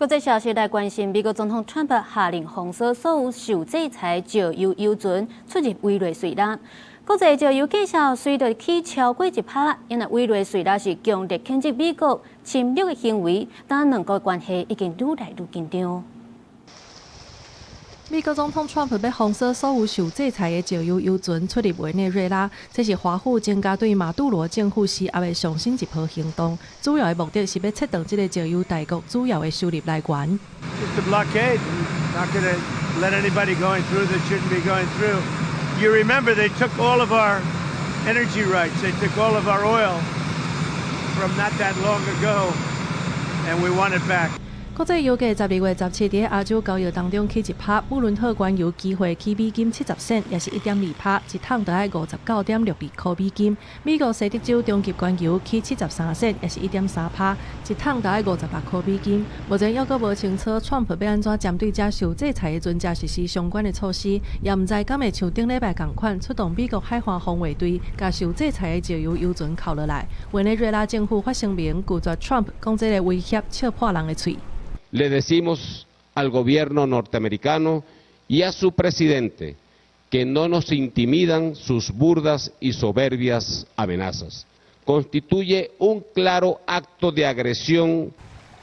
國際消息來關心，美國總統川普下令封鎖所有受制裁石油油船出入委內瑞拉。國際石油價格隨著起超過1%，因為委內瑞拉是強烈譴責美國侵略的行為，但兩國關係已經愈來愈緊張。美國總統川普欲封鎖所有受制裁的石油油船出入委內瑞拉，這是華府增加對馬杜羅政府施壓的上新一波行動。主要的目的是欲切斷這个石油大國主要的收入來源。 It's a blockade. Not going to let anybody going through that shouldn't be going through. You remember they took all of our energy rights. They took all of our oil from not that long ago, and we want it back. 國際油價12月17佇亞洲交易當中起1%，布倫特原油期貨起美金70仙，也是1.2%，一桶就愛59.62箍美金。美國西德州中級原油起73仙，也是1.3%，一桶就愛58箍美金。目前猶閣無清楚，川普欲按怎針對這受制裁的船隻實施相關的措施，也毋知敢會像頂禮拜仝款出動美國海岸防衛隊，共受制裁的石油油船扣落來。委內瑞拉政府發聲明拒絕川普講這个威脅笑破人的喙。 Le decimos al gobierno norteamericano y a su presidente que no nos intimidan sus burdas y soberbias amenazas. Constituye un claro acto de agresión.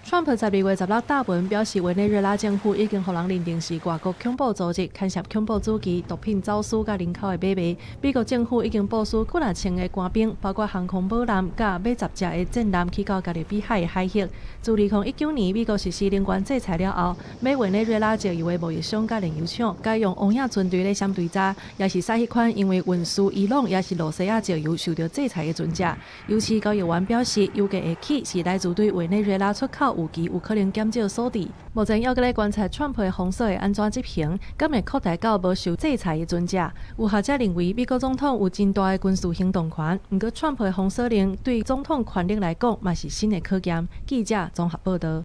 川普12月16貼文表示，委內瑞拉政府已經予人認定是外國恐怖組織，牽涉恐怖主義、毒品走私佮人口的買賣。美國政府已經部署幾若千个官兵，包括航空母艦佮馬十隻的戰艦去到加勒比海的海域。自2019年美國實施能源制裁了後，買委內瑞拉石油的貿易商佮煉油廠，改用烏影船隊咧閃追查，也是駛彼款因為運輸伊朗抑是露西亞石油受著制裁的船隻。油市交易員表示，油價會起是來自對委內瑞拉出口預期有可能減少所致。目前猶閣咧觀察川普的封鎖會按怎執行，敢會擴大到無受制裁的船隻。有學者認為，美國總統有真大的軍事行動權，毋過川普的封鎖令對總統權力來講，嘛是新的考驗。記者綜合報導。